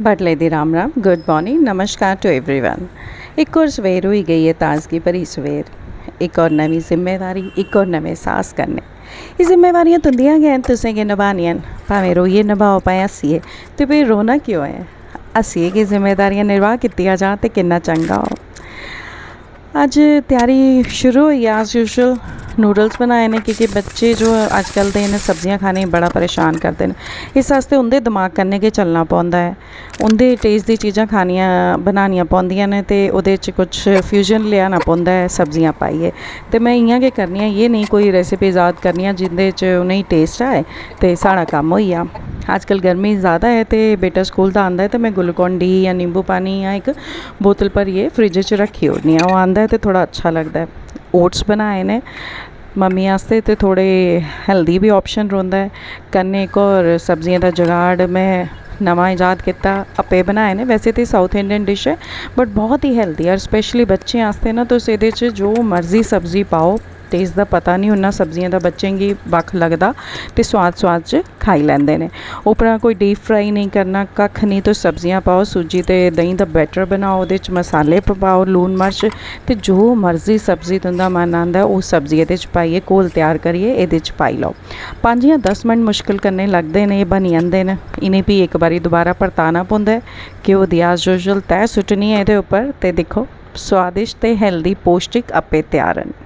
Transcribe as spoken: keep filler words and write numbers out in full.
बडलै दी Ram Ram, good morning, नमस्कार टू एवरीवन। इक होर सवेर होई गई ऐ, ताजगी भरी सवेर। इक होर नमीं जिम्मेदारी, इक होर नमें साहस कन्नै। एह् जिम्मेदारियां तुंदियां गै न, तुसें गै नभानियां न, भामें रोइयै नभाओ, भाएं हस्सियै। ते फ्ही रोना क्यों ऐ? हस्सियै गै जिम्मेदारियां निर्वाह कीतियां जां ते किन्ना चंगा होग। अज्ज त्यारी शुरू होई ऐ, एज यूजुअल नूडल्स बनाए न, क्योंकि बच्चे जो अजकल दे इ'नें सब्जियां खाने गी बड़ा परेशान करदे न। इस आस्तै उं'दे दमाग कन्नै गै चलना पौंदा ऐ। उं'दे टेस्ट दी चीज़ां खानियां, बनानियां पौंदियां न ते ओह्दे च कुछ फ्यूजन लेआना पौंदा ऐ सब्जियां पाइयै। ते में इ'यां गै करनी आं, एह् नेईं कोई रेसिपी ईजाद करनी आं जिं'दे च उ'नेंगी टेस्ट आए ते साढ़ा कम्म होई जा। अजकल गर्मी ज़्यादा ऐ ते बेटा स्कूल दा आंदा ऐ ते में ग्लूकोन डी जां नींबू पानी जां इक बोतल भरियै फ्रिज च रक्खी ओड़नी आं। ओह् आंदा ऐ ते थोह्ड़ा अच्छा लगदा ऐ। ओट्स बनाए न मम्मी आस्तै, ते थोह्ड़े हेल्दी बी ऑप्शन रौंह्दा ऐ। कन्नै इक होर सब्जियें दा जुगाड़ में नमां ईजाद कीता, अप्पे बनाए न। वैसे ते साउथ इंडियन डिश ऐ, बट बहुत ही हेल्दी ऐ, और स्पेशली बच्चें आस्तै ना, तुस एह्दे च जो मर्जी सब्जी पाओ, टेस्ट दा पता निं होना सब्जियें दा, बच्चें गी बक्ख लगदा ते सोआद सोआद च खाई लैंदे न। उप्परा कोई डीप फ्राई नेईं करना, कक्ख निं। तुस सब्जियां पाओ, सूजी ते देहीं दा बैटर बनाओ, ओह्दे च मसाले प-, पाओ, लून मर्च, ते जो मर्जी सब्जी तुं'दा मन आंदा ऐ, ओह् सब्जी एह्दे च पाइयै, घोल त्यार करियै एह्दे च पाई लैओ। पंज जां दस मिंट मुश्कल कन्नै लगदे न, एह् बनी जंदे न। इ'नें फ्ही इक बारी दोबारा परताना पौंदा ऐ। घ्यो दी, एज यूजुअल, तैह् सुट्टनी ऐ एह्दे उप्पर, ते दिक्खो, सोआदिश्ट ते हेल्दी, पौश्टिक अप्पे त्यार न।